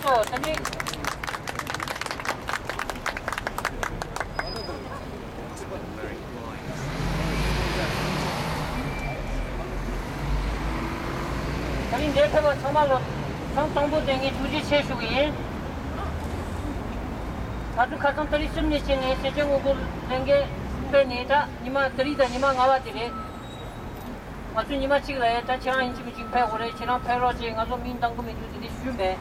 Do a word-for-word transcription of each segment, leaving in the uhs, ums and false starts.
ད་ནི། ད་རིང་འདིར་ཕེབས་པ་ཚང་མ་ལ་ཐེངས་དང་པོ་དེ་ངས་ཐུགས་རྗེ་ཆེ་ཞུ་གི་ཡིན། ང་ཚོ་ཁ་སང་ཏ་རིག་གསུམ་ནས་བྱས་ནས་སེར་སྐྱ་དངོས་པོ་ལྷན་རྒྱས་སྤེལ་ནས་ད་ཉི་མ་ཏ་རིག་དང་ཉི་མ་ལྔ་པ་དེ་རེད། ང་ཚོ་ཉི་མ་གཅིག་ལ་ཡ་ད་ཁྱེད་རང་ཡིན་གཅིག་མིན་གཅིག་ཕེབས་དགོས་རེད། ཁྱེད་རང་ཕེབས་རོགས་བྱེད། ང་ཚོ་མིང་བཏང་གི་མི་འདུག་དེ་འདྲ་ཞུས་མེད།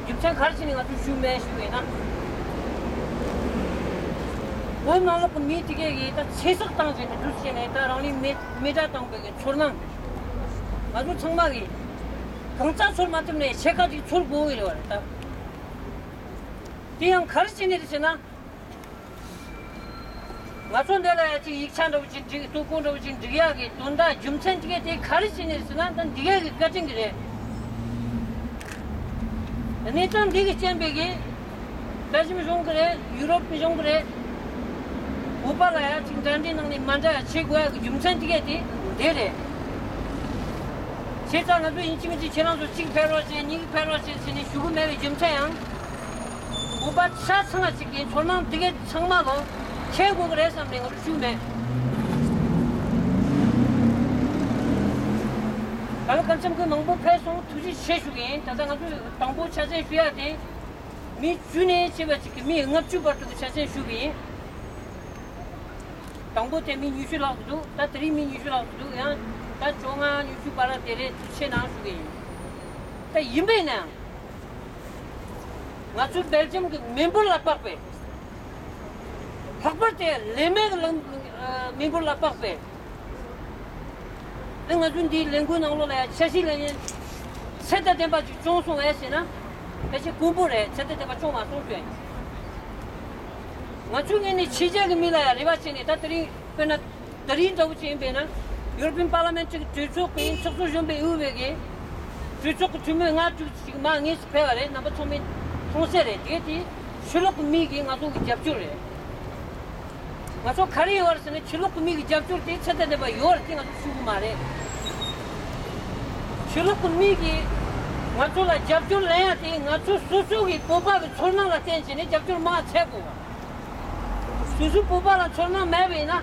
རྒྱུ་མཚན་ག་རེ་བྱས་ནས་ང་ཚོས་ཞུས་མེད་ཞུས་པ་ཡིན་ན། བོད་ནང་ལོགས་ཀྱི་མི་དེ་གས་ཀྱིས་ད་ཚེ་སྲོག་བཏང་བྱས་ནས་འདུག་བྱས་ནས་ད་རང་ལུས་མེ་མེ་སྲེག་བཏང་བའི་གི་ཚོར་སྣང་། ང་ཚོ་ཚང་མ་གིས་གང་ཙམ་ཚོར་མ་ཐུབ་ནས་ཕྱེད་ཀ་ཅིག་ཚོར་དགོས་ཀྱི་རེད་བ་རེད་ད། དེ་ཡང་ག་རེ་བྱས་ནས་རེད་ཟེར་ན། ང་ཚོ་འདི་ལ་ཡ་ཅིག་ཡིག་ཆ་འདྲ་བོ་ཅིག་འབྲི། ལྟོ་གོས་འདྲ་བོ་ཅིག་འབྲི་ཡག་གི་དོན་དག་རྒྱུ་མཚན་དེ་གས་དེ་ག་རེ་བྱས་ནས་ཟེར་ན། ད་འདི་གས་ཀྱི་བཀའ་དྲིན་གྱིས་རེད། གནས་སྟངས་འདི་གི་རྐྱེན་པས་གི་བྷེལ་ཇམ་གཞུང་གི་རེད། ཡུ་རོབ་གཞུང་གི་རེད། བོད་པ་ལ་ཡ་ཅིག་འདྲ་འདྲའི་ནང་ནས་མ་འདྲ་ཡ་བྱེད་དགོས་ཡག་གི་རྒྱུ་མཚན་དེ་གས་དེ་འདི་རེད། བྱས་ཙང་ང་ཚོ་ཡིན་གཅིག་མིན་གཅིག་ཁྱེད་རང་ཚོ་གཅིག་ཕེབས་རོགས་བྱེད། གཉིས་ཕེབས་རོགས་བྱེད་ཟེར་ནས་ཞུ་གི་མེད་པའི་རྒྱུ་མཚན་ཡང་། བོད་པ་ཆ་ཚང་བ་ཅིག་གིས་ཚོར་སྣང་འདི་གས་ཚང་མ་ལོ་ཁྱེར་དགོས་ཀྱི་རེད་བསམ་ནས་ང་ཚོ་ཞུས་མེད། ད་ལོ་སྐར་འཆམ་གྱི་མང་པོ་ཕེབས་སོང་། ཐུགས་རྗེ་ཆེ་ཞུ་གི་ཡིན། ད་ལྟ་ང་ཚོས་དང་པོ་ཆ་ཚང་ཞུ་ཡག་དེ་མི་བཅུ་ནས་བྱས་པ་ཅིག་གིས་མི་ལྔ་བཅུ་བར་དུ་གི་ཆ་ཚང་ཞུ་གི་ཡིན། དང་པོ་དེ་མི་ཉི་ཤུ་ལྷག་འདུག་ད་དེ་རིང་མི་ཉི་ཤུ་ལྷག་འདུག་ཡང་ད་བཅོ་ལྔ་ཉི་ཤུ་བར་དེ་རེད། ཆེ་ནའང་ཞུ་གི་ཡིན། ད་ཡིན་པས་ན་ང་ཚོའི་སྦེལ་ཇམ་གྱི་མི་འབོར་ལ་དཔག་པའི། ལྷག་པར་དུ་ལས་མེད་ཀྱི་ལམ་མི་འབོར་ལ་དཔག་པའི། ཨ་ང་ཚོ་འདིའི་ལས་འགུལ་ནང་ལོགས་ལ་ཡང་འཆར་གཞི་ལས་ངན་ཚད་དང་ལྡན་པ་ཅིག་བྱུང་སོང་ངས་ཟེར་ན། ཕལ་ཆེར་དཀོན་པོ་རེད། ཚད་དང་ལྡན་པ་བྱུང་མ་སོང་ཞུ་ཡ་ཡིན། ང་ཚོའི་ངོས་ནས་ཕྱི་རྒྱལ་གྱི་མི་ལ་ཡང་རེ་བ་བྱས་ནས། ད་དེ་རིང་དཔེར་ན་དེ་རིང་འདྲ་བོ་ཅིག་ཡིན་པས་ན། ཡུ་རོ་པིན་པར་ལི་མེན་ཊི་གི་གྲོས་ཚོགས་ཀྱི་ཚོགས་གཙོ་གཞོན་པས་དབུས་པའི་གི་གྲོས་ཚོགས་ཀྱི་འཐུས་མི་ལྔ་དྲུག་ཅིག་མར་དངོས་སུ་ཕེབས་པ་རེད། རྣམ་པ་ཚང་མས་མཐོང་གསལ་རེད། དེ་དེ་ཕྱི་ལོགས་ཀྱི་མི་གིས་ང་ཚོ་གི་རྒྱབ་སྐྱོར་རེད། ང་ཚོ་ག་རེ་ཡོད་རེད་ཟེར་ན། ཕྱི་ལོགས་ཀྱི་མི་གི་རྒྱབ་སྐྱོར་དེ་ཚད་དང་ལྡན་པ་ཡོད་རེད་དེ་ང་ཚོ་ཞུ་གི་མ་རེད། ཕྱི་ལོགས་ཀྱི་མི་གིས་ང་ཚོ་ལ་རྒྱབ་སྐྱོར་ལེན་ཡ་དེ་ང་ཚོ་སོ་སོ་གི་བོད་པ་གི་ཚོར་སྣང་ལ་བརྟེན་བྱས་ནས་རྒྱབ་སྐྱོར་མར་འཚོལ་དགོས། སོ་སོའི་བོད་པ་ལ་ཚོར་སྣང་མེད་པ་ཡིན་ན།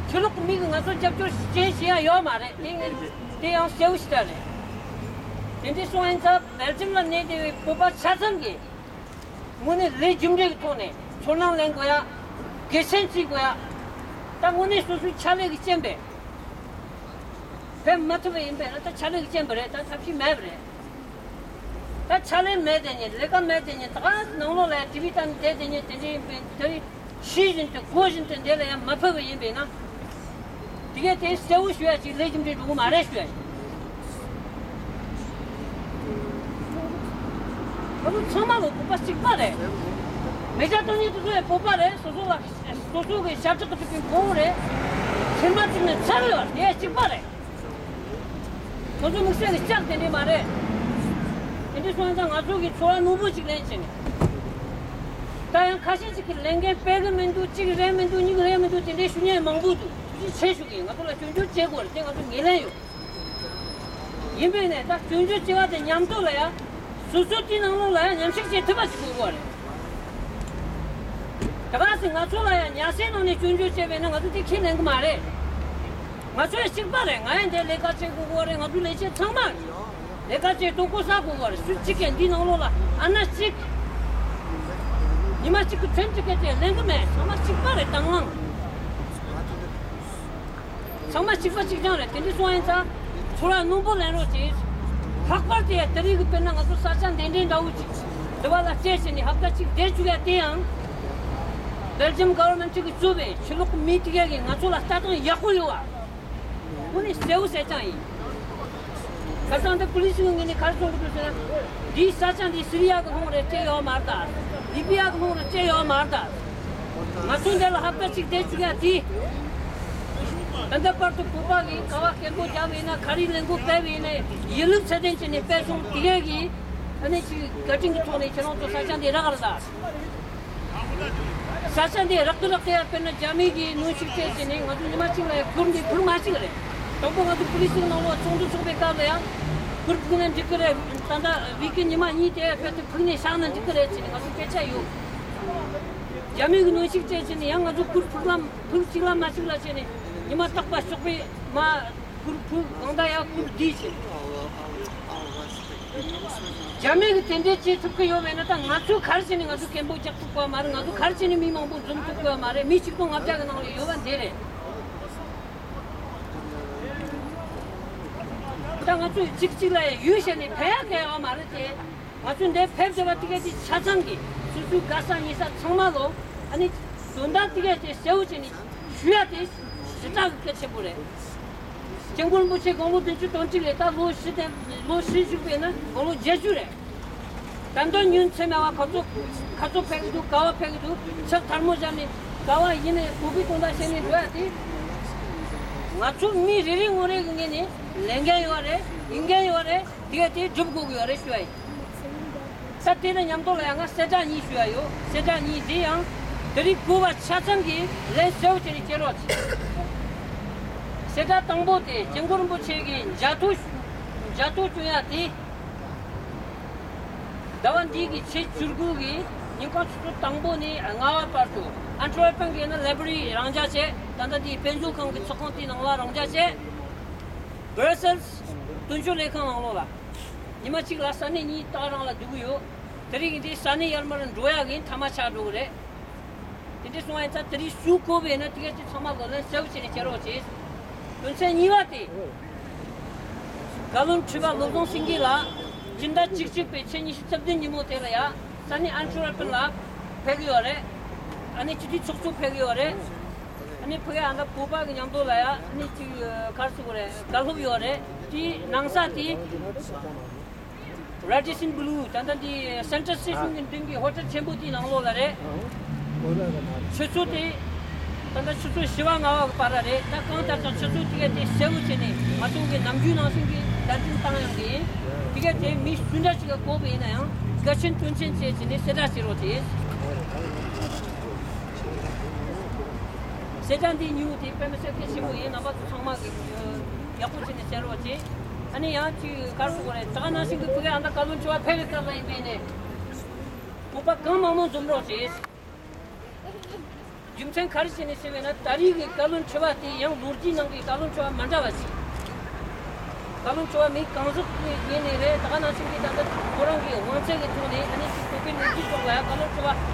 ཕྱི་ལོགས་ཀྱི་མི་གིས་ང་ཚོ་རྒྱབ་སྐྱོར་ཅན་བྱེད་ཡ་ཡོད་མ་རེད། དེ་ངས་དེ་ཡང་གསལ་བོ་ཞིག་ལྟ་རེད། དེ་འདྲ་སོང་ཡིན་ཙང་སྦེལ་ཇམ་ལ་གནས་བསྡད་པའི་བོད་པ་ཆ་ཚང་གིས་དངོས་གནས་ལས་རྒྱུ་འབྲས་ཀྱི་ཐོག་ནས་ཚོར་སྣང་ལེན་དགོས་ཡ། དགེ་མཚན་བརྩི་དགོས་ཡ། ད་དངོས་གནས་སོ་སོའི་ཕྱག་ལས་ཀྱི་རྐྱེན་པས་ཕེབས་མ་ཐུབ་པ་ཡིན་པས་ན། ད་ཕྱག་ལས་ཀྱི་རྐྱེན་པ་རེད། ད་ཐབས་ཤེས་མེད་པ་རེད། ད་ཕྱག་ལས་མེད་དེ་ཉིད། ལས་ཀ་མེད་དེ་ཉིད། ད་ག་ནང་ལོགས་ལ་ཡང་ཊི་ཝི་བལྟས་ནས་བསྡད་དེ་ཉིད། དེ་འདྲ་ཡིན་པས་དེ་ཤེས་བཞིན་དུ་གོ་བཞིན་དུ་འདི་ལ་ཡང་མ་ཕེབས་པ་ཡིན་པས་ན། དེ་གས་དེ་གསལ་བོ་ཞུ་ཡ་ཅིག་ལས་རྒྱུ་འབྲས་འགྲོ་གི་མ་རེད་ཞུ་ཡ་ཡིན། ང་ཚོ་ཚང་མ་ལོ་བོད་པ་གཅིག་པ་རེད། མེ་སྲེག་བཏང་མཁན་དེ་ཚོ་ཡང་བོད་པ་རེད། སོ་སོ་ལ་སོ་སོ་གི་ཞབས་ཕྱི་གི་ཕྲུ་གུ་ཕོ་བོ་རེད། ཚེར་མ་གཅིག་ནས་ཚར་ཡོད་དེ་ཡང་གཅིག་པ་རེད། ང་ཚོ་དམིགས་བསལ་གྱི་ལྕགས་དེ་འདྲས་མ་རེད། དེ་འདྲས་སོང་ཙང་ང་ཚོ་གི་ཚོར་བ་རྣོན་པོ་ཅིག་ལེན་བྱས་ནས། ད་ཡང་ཁ་ཤས་ཅིག་གིས་ལས་འགན་སྤེལ་གི་མི་འདུག་གཅིག་རེད་མི་འདུག་གཉིས་རེད་མི་འདུག་དེ་འདྲས་ཞུ་མཁན་མང་པོ་འདུག་ཐུགས་རྗེ་ཆེ་ཞུ་གི། ང་ཚོ་ལ་སྐྱོན་བརྗོད་བྱེད་དགོས་རེད། དེ་ང་ཚོ་ངོས་ལེན་ཡོད། ཡིན་པས་ནས་ད་སྐྱོན་བརྗོད་བྱེད་པ་དེ་མཉམ་དུ་ལ་ཡང་། སོ་སོ་དེའི་ནང་ལོགས་ལ་ཡང་ཉམས་ཞིབ་བྱེད་ཐུབ་པ་ཞིག་དགོས་ཀྱི་རེད། ད་ག་སེ་ང་ཚོ་ལ་ཡང་ཉལ་སའི་ནང་ནས་སྐྱོན་བརྗོད་བྱས་པས་ན་ང་ཚོ་དེ་ཁས་ལེན་གི་མ་རེད། ང་ཚོ་ཡང་གཅིག་པ་རེད། ང་ཡང་འདིར་ལས་ཀ་བྱེད་དགོས་ཀྱི་རེད། ང་ཚོ་ལས་བྱེད་ཚང་མ་ལས་ཀ་བྱེད་ལྟོ་གོས་ཟ་དགོས་ཀྱི་རེད། སུ་གཅིག་གིས་འདིའི་ནང་ལོགས་ལ་ཨ་ན་གཅིག་ཉི་མ་གཅིག་གི་ཁྲིམས་གཅིག་གི་ཁས་ལེན་གི་མེད། ཚང་མ་གཅིག་པ་རེད། དང་བླངས། ཚང་མ་གཅིག་པ་གཅིག་རྐྱང་རེད། དེ་འདྲ་སོང་ཡིན་ཙང་ཚོར་བ་རྣོན་པོ་ལེན་རོགས་གྱིས། ལྷག་པར་དུ་ཡང་དེ་རིང་གི་དཔེར་ན་ང་ཚོ་ས་ཆ་འདི་འདྲའི་འདྲ་བོ་ཅིག་འདི་བ་ལ་བཅར་བྱས་ནས་ཧབ་ཏ་གཅིག་བསྡད་བཅུག་ཡ་དེ་ཡང་། སྦེལ་ཇམ་གྷ་ཝར་མེན་ཊི་གིས་གཙོས་པའི་ཕྱི་ལོགས་ཀྱི་མི་དེ་གས་ཀྱིས་ང་ཚོ་ལ་ལྟ་སྟངས་ཡག་པོ་ཡོད་པ། དངོས་གནས་གསལ་བོ་གསལ་རྐྱང་ཡིན། ཁ་སང་འདི་པུ་ལི་སི་གི་ངོས་ནས་ག་རེ་གསུང་གི་འདུག་ཟེར་ན། འདིའི་ས་ཆ་འདི་སི་རི་ཡ་གི་ལྷུང་རེད་ཅེས་ཡོད་མ་རེད་ད། ལི་བི་ཡ་གི་ལྷུང་རེད་ཅེས་ཡོད་མ་རེད་ད། ང་ཚོ་འདི་ལ་ཧབ་ཏ་གཅིག་བསྡད་བཅུག་ཡ་དེ། ད་ལྟ་བར་དུ་བོད་པ་གིས་ཀ་བ་སྐད་འབོད་བརྒྱབ་པ་ཡིན་ན། ག་རེ་ལས་འགུལ་སྤེལ་བ་ཡིན་ན། ཡིན་ལུགས་ཚད་ལྡན་བྱས་ནས་སྤེལ་སོང་། དེ་གས་ཀྱིས་ཨ་ནི་ཅིག་བཀའ་དྲིན་གྱི་ཐོག་ནས་ཁྱེད་རང་ཚོ་ས་ཆ་འདི་རག་རེད་ད། ས་ཆ་འདི་རག་ཏུ་རག་སྟེ་ཡང་དཔེར་ན་རྒྱ་མི་གིས་གནོན་ཤུགས་སྤྲད་བྱས་ནས་ང་ཚོ་ཉི་མ་གཅིག་ལ་ཡང་ཁུར་འདི་ཁུར་མ་གཅིག་རེད། དང་པོ་ང་ཚོ་པུ་ལི་སི་གི་ནང་ལོགས་ཚོགས་འདུ་ཚོགས་པའི་སྐབས་ལ་ཡང་ གུར་ཕུབ་ན་འགྲིག་གི་རེད། ད་ལྟ་བི་ཀི་ཉི་མ་གཉིས་དེ་ཕེབས་ཏེ་ཕུབ་ནས་བཞག་ན་འགྲིག་གི་རེད་ཅེས་ནས་ང་ཚོ་སྐད་ཆ་ཡོད། རྒྱ་མི་གི་གནོན་ཤུགས་སྤྲད་བྱས་ནས་ཡང་ང་ཚོ་གུར་ཕུབ་ལ་ཕུབ་གཅིག་ལ་མ་གཅིག་ལ་བྱས་ནས་ཉི་མ་རྟག་པ་ཞོགས་པའི་མ་གུར་ཕུབ། གང་ལྟར་ཡང་གུར་བསྡུས་བྱས། རྒྱ་མི་གི་དེ་འདྲའི་བྱེད་ཐུབ་ཀྱི་ཡོད་མེད་ན། ད་ང་ཚོས་ག་རེ་བྱས་ནས་ང་ཚོ་སྐད་འབོད་རྒྱག་ཐུབ་ཀྱི་ཡོད་མ་རེད། ང་ཚོ་ག་རེ་བྱས་ནས་མི་མང་པོ་འཛོམས་ཐུབ་ཀྱི་ཡོད་མ་རེད། མི་ཆིག་སྟོང་ལྔ་བརྒྱ་གི་ནང་ལ་ཡོད་པ་འདི་རེད། ད་ང་ཚོས་གཅིག་གཅིག་ལ་ཡང་ཡུལ་བཤད་ནས་ཕན་ཡག་གི་ཡོད་མ་རེད་དེ། ང་ཚོས་འདིར་ཕེབས་བསྡད་པ་དེ་གས་དེ་ཆ་ཚང་གི་སོ་སོའི་དགའ་ས་ཉེ་ས་ཚང་མ་ལོ། ཨ་ནི་དོན་དག་དེ་གས་དེ་གསལ་བོ་བྱས་ནས་ཞུ་ཡ་དེ་ཞེ་དྲག་གི་གལ་ཆེན་པོ་རེད། སྐྱབས་མགོན་རིན་པོ་ཆེ་དགུང་ལོ་བདུན་ཅུ་དོན་གཅིག་རེད། ད་ལོ་བཞི་དེ་ལོ་བཞི་བཞུགས་པས་ན་དགུང་ལོ་བརྒྱད་ཅུ་རེད། ད་ལྟ་ཉིན་མཚན་མེད་པར་ཁ་ཚོགས་ཁ་ཚོགས་ཕེབས་ཀྱི་འདུག་ག་བ་ཕེབས་ཀྱི་འདུག་ཕྱག་དར་མོ་བཞག་ནས་ག་བ་ཡིན་ནའི་གོ་སྒྲིག་གང་འདྲ་བྱས་ནས་འགྲོ་ཡ་དེ། ང་ཚོ་མི་རེ་རེ་ངོ་རེ་གི་ངོས་ནས་ལས་འགན་ཡོད་རེད། ཡིན་འགན་ཡོད་རེད། དེ་ག་དེ་སྒྲུབ་དགོས་ཀྱི་ཡོད་རེད་ཞུ་ཡ་ཡིན། ད་དེ་དང་མཉམ་དུ་ལ་ཡང་ང་གསལ་བསྒྲགས་གཉིས་ཞུ་ཡ་ཡོད། གསལ་བསྒྲགས་གཉིས་དེ་ཡང་དེ་རིང་གོ་བ་ཆ་ཚང་གིས་ལན་གསལ་བོ་བྱས་ནས་བྱེད་རོགས་གྱིས། གསལ་བསྒྲགས་དང་པོ་དེ་སྐྱབས་མགོན་རིན་པོ་ཆེ་གི་མཇལ་དུ་མཇལ་དུ་བྱུང་ཡ་དེ། ཟླ་བ་འདི་གི་ཕྱི་ཚེས་བཅུ་དགུ་གི་ཉིན་གུང་ཆུ་ཚོད་དང་པོ་ནས་ལྔ་པ་བར་དུ། ཨན་ཊི་ཝར་པན་གི་ན་ལའི་བྷ་རི་རང་འཇགས་བྱས། ད་ལྟ་འདི་དཔེ་མཛོད་ཁང་གི་ཚོགས་ཁང་དེའི་ནང་ལ་རང་འཇགས་བྱས། སྦྲ་སེལ་སི་དོན་གཅོད་ལས་ཁང་ནང་ལོགས་ལ་ཉི་མ་གཅིག་ལ་ས་གནས་གཉིས་ད་རང་ལ་སྡོད་ཀྱི་ཡོད། དེ་རིང་འདི་ས་གནས་ཡར་མར་འགྲོ་ཡ་གི་མཐའ་མ་ཆགས་འགྲོ་གི་རེད། དེ་འདྲ་སོང་བ་ཡིན་ཙང་དེ་རིང་ཞུ་དགོས་པས་ན་དེ་ག་ཅིག་ཚང་མ་ལོ་ལན་གསལ་བོ་བྱས་ནས་བྱེད་རོགས་བྱེད། དོན་ཚན་གཉིས་པ་དེ། བཀའ་བློན་ཁྲི་པ་བློ་བཟང་སེང་གེ་ལགས་སྤྱི་ཟླ་བཅུ་གཅིག་པའི་ཚེས་ཉི་ཤུ་རྩ་བདུན་ཉིན་མོ་དེ་ལ་ཡ་ས་གནས་ཨན་ཊི་ཝར་པན་ལ་ཕེབས་ཀྱི་ཡོད་རེད། ཨ་ནི་སྤྱི་འཐུས་ཚོགས་གཙོ་ཕེབས་ཀྱི་ཡོད་རེད། ཨ་ནི་ཕ་གི་ཨ་ད་བོད་པ་གི་མཉམ་དུ་ལ་ཡ་ཨ་ནི་ཅིག་ག་རེ་ཟེར་དགོས་རེད། བཀའ་སློབ་ཡོད་རེད། དེའི་ནང་ས་དེ། Radisson Blu ད་ལྟ་འདི་སེན་ཊྲལ་སི་ཊེ་ཤན་གྱི་མདུན་གྱི་ཧོ་ཊེལ་ཆེན་པོ་དེའི་ནང་ལོགས་ལ་རེད། ཆུ་ཚོད་དེ་ད་ལྟ་ཆུ་ཚོད་བཞི་པ་ལྔ་པ་གི་བར་ར་རེད། ད་གང་ལྟར་ཀྱང་ཆུ་ཚོད་དེ་ག་དེ་གསལ་བོ་བྱས་ནས་ང་ཚོ་གི་ནམ་རྒྱུན་ནང་བཞིན་གྱི་བརྡ་འཕྲིན་བཏང་ཡོང་གི་ཡིན། དེ་ག་དེ་མི་སུ་འདྲ་ཞིག་ག་གོ་བ་ཡིན་ན་ཡང་གལ་ཆེན་དོན་ཆེན་བྱས་བྱས་ནས་གསལ་བསྒྲགས་བྱེད་རོགས་བྱེད། གསལ་བསྒྲགས་འདི་ཉུང་དེ་དཔེ་མི་སྲིད་གལ་ཆེན་པོ་ཡིན། རྣམ་པ་ཚོ་ཚང་མ་གི་ཡག་པོ་བྱས་ནས་གསན་རོགས་བྱེད། ཨ་ནི་ཡང་ཅིག་ག་རེ་ཟེར་དགོས་རེད། ད་ག་ནང་བཞིན་གྱི་ཕ་གི་ཨ་ད་བཀའ་བློན་ཁྲི་པ་ཕེབས་པའི་སྐབས་ལ་ཡིན་པས་ནས་བོད་པ་གང་མང་མང་འཛོམས་རོགས་བྱེད། རྒྱུ་མཚན་ག་རེ་བྱས་ནས་ཟེར་བས་ན་ད་རེས་ཀྱི་བཀའ་བློན་ཁྲི་པ་དེ་ཡང་ལོ་རྒྱུས་ནང་གི་བཀའ་བློན་ཁྲི་པ་མ་འདྲ་བ་ཞིག་བཀའ་བློན་ཁྲི་པ་མི་གང་ཟག་གི་ངོས་ནས་རེད། ད་ག་ནང་བཞིན་གྱི་ད་ལྟ་ཁོ་རང་གི་དབང་ཚད་ཀྱི་ཐོག་ནས་ཨ་ནི་ཅིག་བོད་པའི་ལོ་རྒྱུས་ཐོག་ལ་ཡང་བཀའ་བློན་ཁྲི་པ་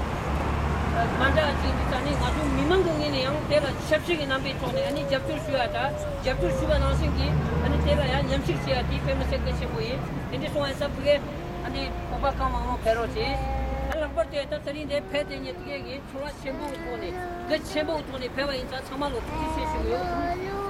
མ་འདྲ་བ་ཅིག་ཡིན་དུས་ཙང་ནི་ང་ཚོ་མི་མང་གི་ངོས་ནས་ཡང་དེ་ལ་ཆབ་སྲིད་ཀྱི་རྣམ་པའི་ཐོག་ནས་ཨ་ནི་རྒྱབ་སྐྱོར་ཞུ་ཡ་དང་རྒྱབ་སྐྱོར་ཞུ་བ་ནང་བཞིན་གྱི་ཨ་ནི་དེ་ལ་ཡང་མཉམ་ཞུགས་བྱེད་ཡ་དེ་དཔེ་མི་སྲིད་གལ་ཆེན་པོ་ཡིན། དེ་འདྲ་སོང་བ་ཡིན་ཙང་ཕ་གི་ཨ་ནི་བོད་པ་གང་མང་མང་ཕེབས་རོགས་བྱེད། ཨ་ལྷག་པར་དུ་ད་དེ་རིང་འདིར་ཕེབས་དེ་ཉིད་དེ་གའི་ཚོར་བ་ཆེན་པོའི་ཐོག་ནས་གལ་ཆེན་པོའི་ཐོག་ནས་ཕེབས་པ་ཡིན་ཙང་ཚང་མ་ལ་ཐུགས་རྗེ་ཆེ་ཞུ་གི་ཡོད།